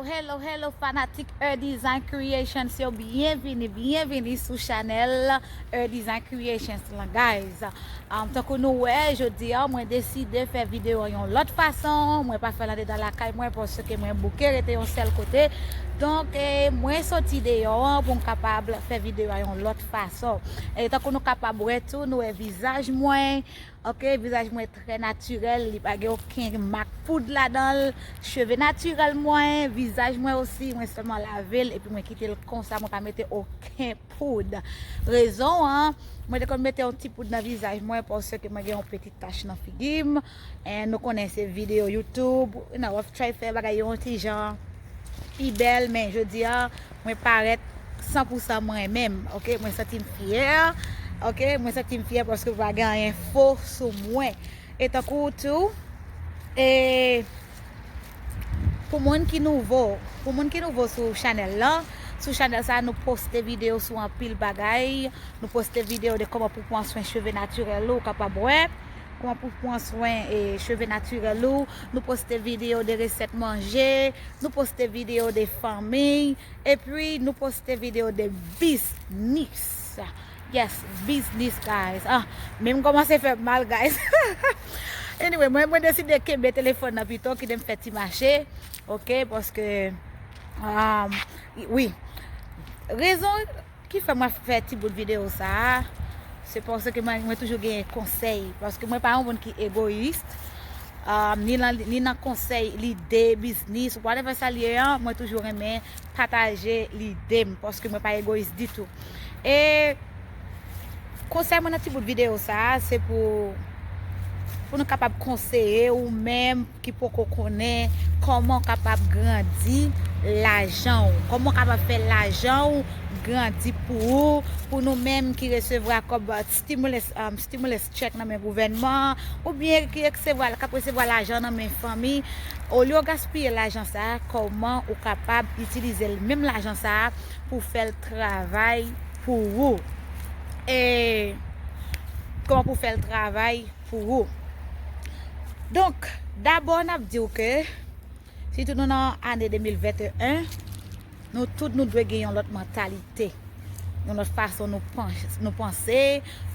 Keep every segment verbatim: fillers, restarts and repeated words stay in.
Hello, hello, fanatik Her Design Creations yo, byenvini, byenvini sou chanèl Her Design Creations lan, guys. Um, tankou nou wè, jodi a, mwen deside fè videyo an yon lòt fason. Mwen pa fè l andedan lakay mwen, paske mwen bouke rete yon sèl kote. Donk, eh, mwen soti deyò an pou m kapab fè videyo a yon lòt fason. E tankou nou kapab wè tou, nou wè vizaj mwen. Ok, vizaj mwen trè natirèl, li pa gen okenn mak poud ladan l. Cheve natirèl mwen, vizaj mwen osi, mwen sèlman lave l epi mwen kite l konsa, mwen pa mete okenn poud. Rezon an, mwen te konn mete yon ti poud nan vizaj mwen paske mwen gen yon peti tach nan figi m. And nou konnen se videyo YouTube, you know, w ap try fè bagay yo yon ti jan pi bèl, men jodi a, mwen parèt san pou san mwen menm, ok? Mwen santi m fyè, ok? Mwen santi m fyè paske pa gen anyen fo sou mwen. E tankou tou, e pou moun ki nouvo, pou moun ki nouvo sou chanèl lan, sou chanèl sa nou poste videyo sou anpil bagay. Nou poste videyo de kòman pou pran swen cheve natirèl ou, ou kapab wè. Kòman pou pran swen e cheve natirèl ou. Nou poste videyo de resèt manje. Nou poste videyo de fanmi. Epi nou poste videyo de biznis. Yes, biznis, guys. Ah, men m kòmanse fè m mal, guys. Anyway, mwen, mwen deside kenbe telefòn nan pito, kite m fè ti mache. Ok, paske, um, wi. Rezon ki fè mwen fè ti bout videyo sa a, se paske mwen, mwen toujou gen konsèy. Paske mwen pa yon moun ki egoyis. Um, ni nan, ni nan konsèy, lide, biznis, whatever sa l ye an, mwen toujou renmen pataje lide m, paske mwen pa egoyis ditou. E konsèy mwen nan ti bout videyo sa a, se pou, pou nou kapab konseye ou menm ki poko konnen kòman w kapab grandi lajan w, kòman w kapab fè lajan w grandi pou ou, pou nou menm ki resevwa kòb stimulus, um, stimulus check nan men gouvènman an, oubyen ki resevwa, k ap resevwa lajan nan men fanmi. Olye w gaspiye lajan sa a, kòman ou kapab itilize l, menm lajan sa a, pou fè l travay pou ou? E kòman pou fè l travay pou ou? Donk, dabò, n ap di w ke, sitou nou nan ane de mil venteyen, nou tout nou dwe gen yon lòt mantalite, yon lòt fason nou panse, nou panse,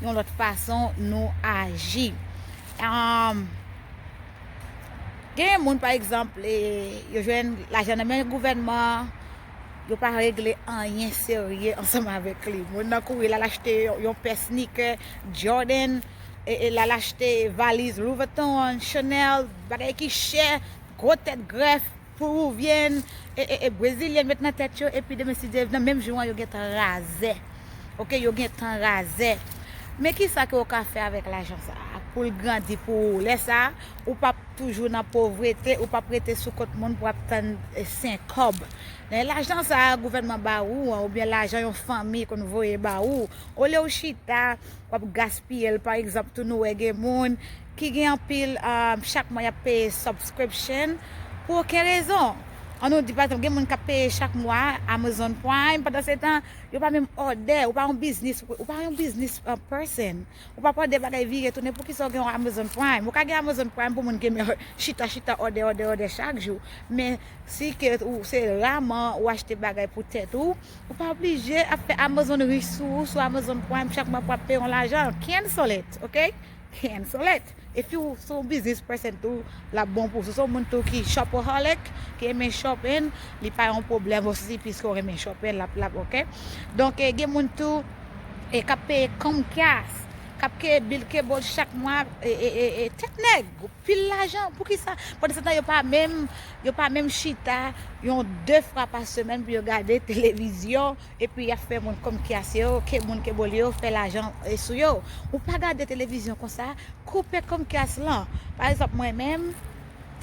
yon lòt fason nou aji. Um, gen moun, pa egzanp, e, yo jwenn lajan nan men gouvènman, yo pa regle anyen serye ansanm avèk li. Moun nan kouri, l al achte yon, yon pè sneaker Jordan, e, e l al achte valiz Louis Vuitton, Chanel, bagay ki chè, gwo tèt grèf, Peruvian, e, e, e Brezilyen met nan tèt yo, epi demen si Dye vle, nan menm jou an, yo gentan razè. Ok, yo gentan razè. Men kisa ke w ka fè avèk lajan sa a pou l grandi pou ou? Lè sa a, ou p ap toujou nan povrete, ou p ap rete sou kont moun pou ap tann, e, senk kòb. Men lajan sa a gouvènman ba ou an, oubyen lajan yon fanmi konn voye ba ou, olye w chita, w ap gaspiye l. Pa egzanp, tou nou wè gen moun ki gen anpil, um, chak mwa y ap peye subscription pou okenn rezon. An nou di, pa egzanp, gen moun k ap peye chak mwa Amazon Prime, pandan se tan, yo pa menm òdè, ou pa yon biznis, ou pa yon biznis, uh, person. Ou pa òdè bagay vire tounen, poukisa w gen yon Amazon Prime? Ou ka gen Amazon Prime pou moun ki renmen chita, chita, òdè, òdè, òdè chak jou. Men si ke ou, se raman ou achte bagay pou tèt ou, ou pa oblije ap fè Amazon rich sou ou, sou Amazon Prime, chak mwa pou ap peye yon lajan. Cancel it, ok? Cancel it. If you se yon business person tou, l ap bon pou ou. Si w se yon moun tou ki shopaholic, ki renmen shopping, li pa yon pwoblèm osi, piske w renmen shopping, l ap, l ap, ok? Donk, e, gen moun tou, e, k ap peye Comcast, k ap peye bill cable chak mwa, e, e, e, e, tèt nèg, pil lajan, poukisa? Pandan se tan, yo pa menm, yo pa menm chita yon de fwa pa semèn pou yo gade televizyon, epi y ap fè moun Comcast yo, ke moun cable yo fè lajan, e, sou yo. Ou pa gade televizyon konsa, koupe Comcast lan. Pa egzanp, mwen menm,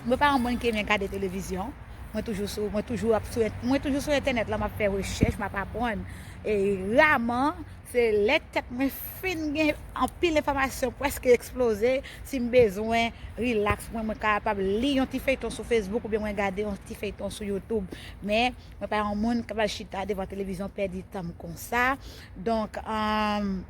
mwen pa yon moun ki renmen gade televizyon. Mwen toujou sou, mwen toujou ap sou, mwen toujou sou entènèt lan, m ap fè rechèch, m ap aprann. E raman, se lè tèt mwen fin gen anpil enfòmasyon, prèske eksploze, si m bezwen relax, mwen, mwen kapab li yon ti feyton sou Facebook oubyen mwen gade yon ti feyton sou YouTube. Men, mwen pa yon moun k ap al chita devan televizyon, pèdi tan m konsa. Donk, um,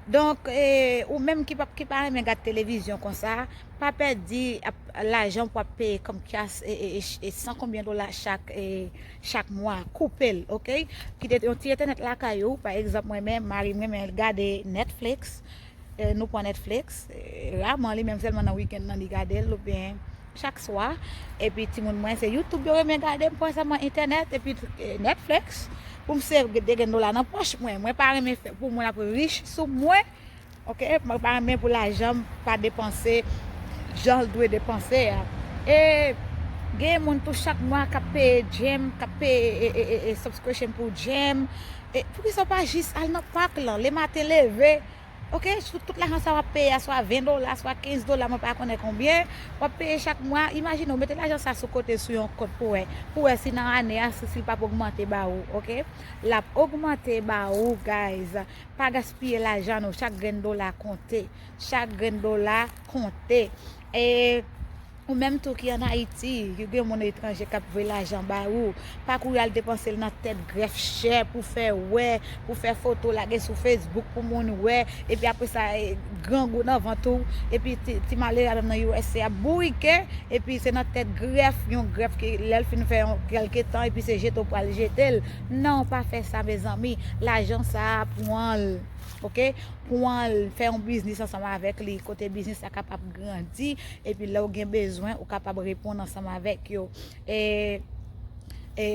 Donk, e, ou menm ki pa, ki pa renmen gad televizyon konsa, pa pèdi ap, lajan pou ap peye kòm kyas, e, e, e, e san konbyen dola chak, e, chak mwa. Koupe l, oke? Kite yon ti entènèt lakay ou. Pa egzanp, mwen menm, mari m renmen gade Netflix. E, nou pran Netflix. E, raman, li menm sèlman nan wikenn nan li gade l, oubyen chak swa. Epi timoun mwen, se YouTube yo renmen gade, m pran sèlman entènèt, epi, e, Netflix. Pou m se de grenn dola nan pòch mwen. Mwen pa renmen fè pou moun ap rich sou mwen. Oke? Mwen pa renmen pou lajan m pa depanse jan l dwe depanse a. E gen moun tou chak mwa k ap peye gym, k ap peye, e, e, e, e, subscription pou gym. E poukisa w pa jis al nan pak lan, lematen leve? Oke? Sou tout lajan sa w ap peye a, swa ven dola, swa kenz dola, mwen pa konnen konbyen, w ap peye chak mwa. Imajine w mete lajan sa sou kote sou yon kont pou wè, pou wè si nan ane a, si, si l p ap ogmante ba ou, oke? L ap ogmante ba ou, guys. Pa gaspiye lajan nou, chak grenn dola konte. Chak grenn dola konte. E ou menm tou ki ann Ayiti, ki gen moun etranje k ap voye lajan ba ou, pa kouri al depanse l nan tèt grèf chè pou fè wè, pou fè foto lage sou Facebook pou moun wè, epi apre sa, e, grangou nan vant ou, epi ti, ti malere a menm nan U S A ap bourike, epi se nan tèt grèf, yon grèf ke lè l fin fè yon kèlke tan, epi se jete w pral jete l. Non, pa fè sa, mezanmi. Lajan sa a, pran l, oke? Pran l, fè yon biznis ansanm avèk li, kote biznis la kapab grandi, epi lè w gen bezwen, ou kapab reponn ansanm avèk yo. E, e,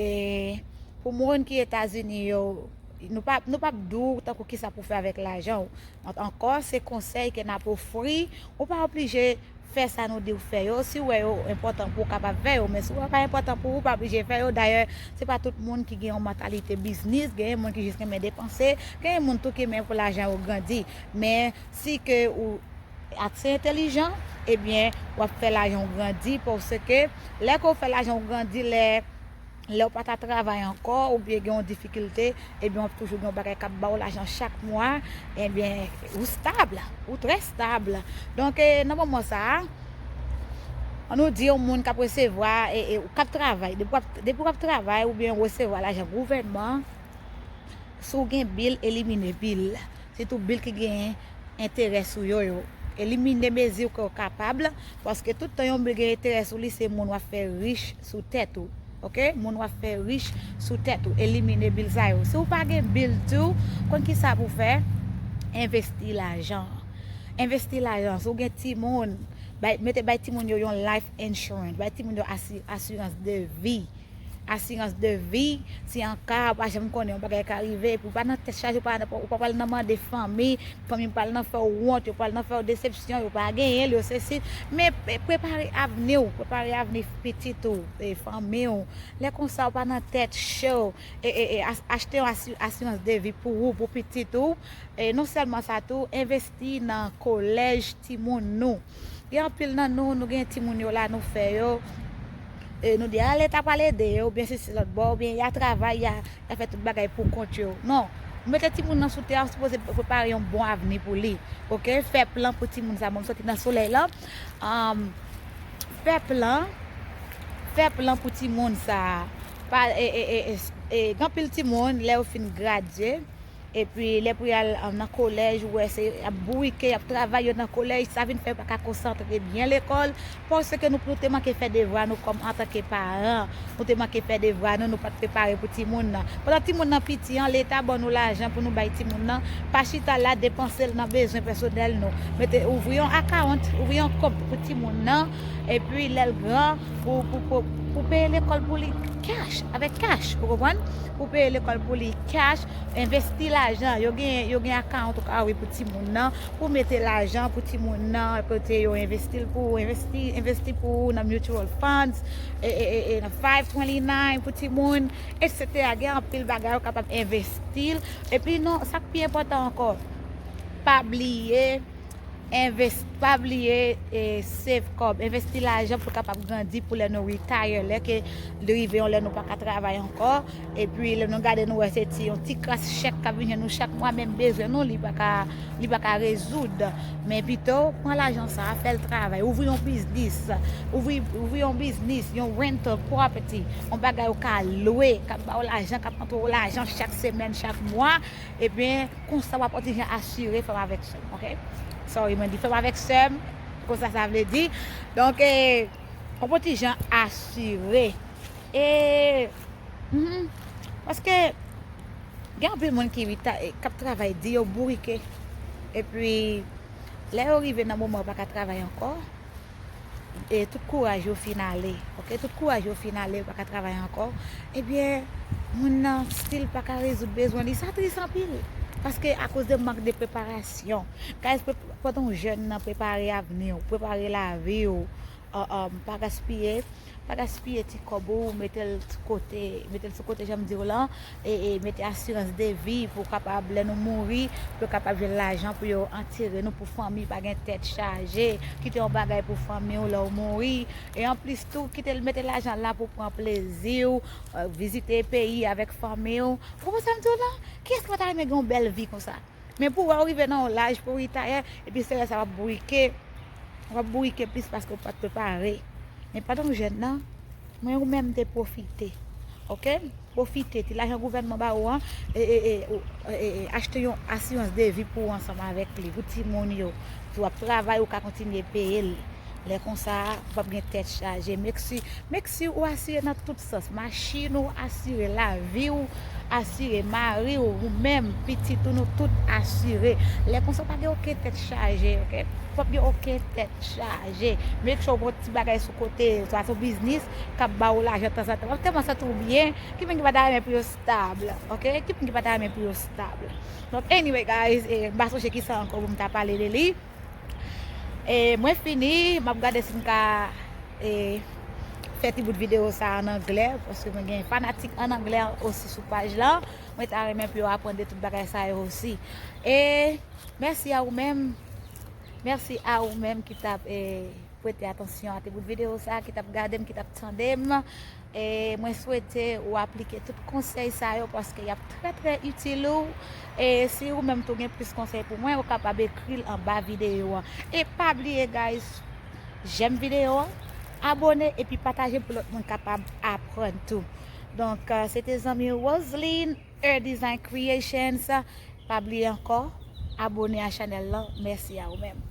pou moun ki Etazini yo, nou pa, nou p ap di w tankou kisa pou fè avèk lajan w. An-, ankò, se konsèy ke n ap ofri. Ou pa oblije fè sa nou di w fè yo. Si w wè yo enpòtan pou w, kapab fè yo. Men si w wè pa enpòtan pou ou, ou pa oblije fè yo. Dayè, se pa tout moun ki gen yon mantalite biznis. Genyen moun ki jis renmen depanse. Genyen moun tou ki renmen pou lajan yo grandi. Men si ke ou ase entèlijan, ebyen, w ap fè lajan w grandi, paske lè ke w fè lajan w grandi, lè, lè w pa ta travay ankò, oubyen gen yon difikilte, ebyen, w ap toujou gen yon bagay k ap ba w lajan chak mwa, ebyen, ou stab, ou trè stab. Donk, e, nan moman sa a, ann nou di yon moun k ap resevwa, e, e, k ap travay, depi w ap, depi w ap travay oubyen w resevwa lajan gouvènman, si w gen bil, elimine bil. Sitou bil ki gen enterè sou yo yo. Elimine mezi ke w kapab, paske tout tan yon bil gen enterè sou li, se moun w ap fè rich sou tèt ou. Oke? Moun w ap fè rich sou tèt ou. Elimine bil sa yo. Si w pa gen bil tou, konn kisa pou fè? Envesti lajan. Envesti lajan. Si w gen timoun, bay, mete bay timoun yo yon life insurance. Bay timoun yo asi-, asirans de vi. Asirans de vi, si an ka, ou pa janm konnen, yon bagay ka rive, epi ou pa nan tèt chaje, ou pa, ou pa pral nan mande fanmi, fanmi pral nan fè w wont, yo pral nan fè w desepsyon, yo pa genyen l, yo sesi. Men, pe-, prepare avni w, prepare avni pitit ou, e, fanmi w. Lè konsa, ou pa nan tèt cho, e, e, e, as-, achte yon asi-, asirans de vi pou ou, pou pitit ou. E, non sèlman sa tou, envesti nan kolèj timoun nou. Gen anpil nan nou, nou gen timoun yo la, nou fè yo. E nou di, a, Leta pral ede yo, oubyen sesi lòt bò, oubyen y a travay, y a, y a fè tout bagay pou kont yo. Non. Ou mete timoun nan sou tè a, ou sipoze prepare yon bon avni pou li. Oke? Fè plan pou timoun sa. Bon, m soti nan solèy la. Anm, fè plan. Fè plan pou timoun sa. Pa, e, e, e, e, e, gen anpil timoun, lè yo fin gradye, epi lè pou y al, um, nan kolèj, ou wè se y ap bourike, y ap travay yo nan kolèj, sa vin fè yo pa ka konsantre byen lekòl, paske nou, nou te manke fè devwa nou kòm antanke paran, nou te manke fè devwa nou, nou pa t prepare pou timoun nan. Pandan timoun nan piti an, Leta ban nou lajan pou nou bay timoun nan, pa chita la depanse l nan bezwen pèsonèl nou. Mete, ouvri yon account, ouvri yon kont pou timoun nan, epi lè l gran, pou, pou, pou, pou peye lekòl pou li cash, avèk cash, ou konprann? Pou peye lekòl pou li cash, envesti lajan. Yo gen, yo gen account ou ka ouvri pou timoun nan, pou mete lajan pou timoun nan, kote yo envesti l pou ou, envesti, envesti pou ou nan mutual funds, e, e, e, e, nan five twenty-nine pou timoun, et cetera. Gen anpil bagay ou kapab envesti l. Epi non, sa k pi enpòtan ankò, pa bliye, Envesti, pa bliye, e, save kòb, envesti lajan pou kapab grandi pou lè nou retire, lè ke li rive yon lè nou pa ka travay ankò, epi lè nou gade nou wè se ti yon ti kras chèk k ap vin jwenn nou chak mwa, menm bezwen nou li pa ka, li pa ka rezoud. Men pito pran lajan sa a, fè l travay, ouvri yon biznis, ouvri, ouvri yon biznis, yon rental property, yon bagay ou ka lwe, k ap ba w lajan, k ap antre w lajan chak semèn, chak mwa, ebyen, konsa w ap yon ti jan asire frè m avèk sè m, oke? Sorry, mwen di frè m avèk sè m, konsa sa vle di. Donk, e, w ap yon ti jan asire. E, mhm, paske gen anpil moun ki reta-, e, k ap travay di yo bourike. Epi, lè yo rive nan moman yo pa ka travay ankò, e tout kouraj yo fin ale, oke? Tout kouraj yo fin ale, yo pa ka travay ankò. Ebyen, moun nan still pa ka rezoud bezwen li. Sa tris anpil. Paske akoz de mank de preparasyon. Guys, pre-, pandan w jèn nan, prepare avni w, prepare lavi w. Uh, um, pa gaspiye, pa gaspiye ti kòb ou, mete l sou kote, mete l sou kote, jan m di w lan, e, e mete asirans de vi pou kapab, lè nou mouri, pou yo kapab jwenn lajan pou yo antere nou, pou fanmi pa gen tèt chaje, kite yon bagay pou fanmi w lè w mouri, e anplis tou, kite l, mete lajan la pou pran plezi w, e, vizite peyi avèk fanmi w. Ou konprann sa m di w lan? Kiyès ki pa ta renmen gen yon bèl vi konsa? Men pou wè w rive nan yon laj pou w retire, epi se lè sa w ap bourike, w ap bourike plis paske w pa t prepare. Men pandan w jèn nan, mwen ou menm te pwofite. Oke? Pwofite. Ti lajan gouvènman ba ou an, e, e, e, ou, e, e, e, achte yon asirans de vi pou ou ansanm avèk li, pou timoun yo. Si w ap travay, ou ka kontinye peye l. Lè konsa, ou p ap gen tèt chaje. Make sure, make sure ou asire nan tout sans. Machin ou asire, lavi w asire, mari w, ou menm, pitit ou, nou tout asire. Lè konsa, ou pa gen okenn tèt chaje, oke? Ou p ap gen okenn tèt chaje. Make sure ou gen yon ti bagay sou kote, swa se yon biznis k ap ba ou lajan tanzantan. W ap tèlman santi w byen, ki moun ki pa ta renmen pou yo stab, oke? Ki moun ki pa ta renmen pou yo stab? Donk, anyway, guys, e, m pa sonje kisa ankò pou m ta pale de li. E, mwen fini, m ap gade si m ka, e, fè ti bout videyo sa an anglè, paske mwen gen fanatik an anglè osi sou paj lan. Mwen ta renmen pou yo aprann de tout bagay sa yo osi. E mèsi a ou menm. Mèsi a ou menm ki t ap, e, prete atansyon a ti bout videyo sa, ki t ap gade m, ki t ap tande m. E mwen swete ou aplike tout konsèy sa yo paske y ap trè, trè itil ou. E si ou menm tou gen plis konsèy pou mwen, ou kapab ekri l anba videyo an. E pa bliye, guys, jèm videyo an, abòne epi pataje pou lòt moun kapab aprann tou. Donk, e, se te zanmi Roseline, Her Design Creations. Pa bliye ankò, abòne a chanèl lan. Mèsi a ou menm.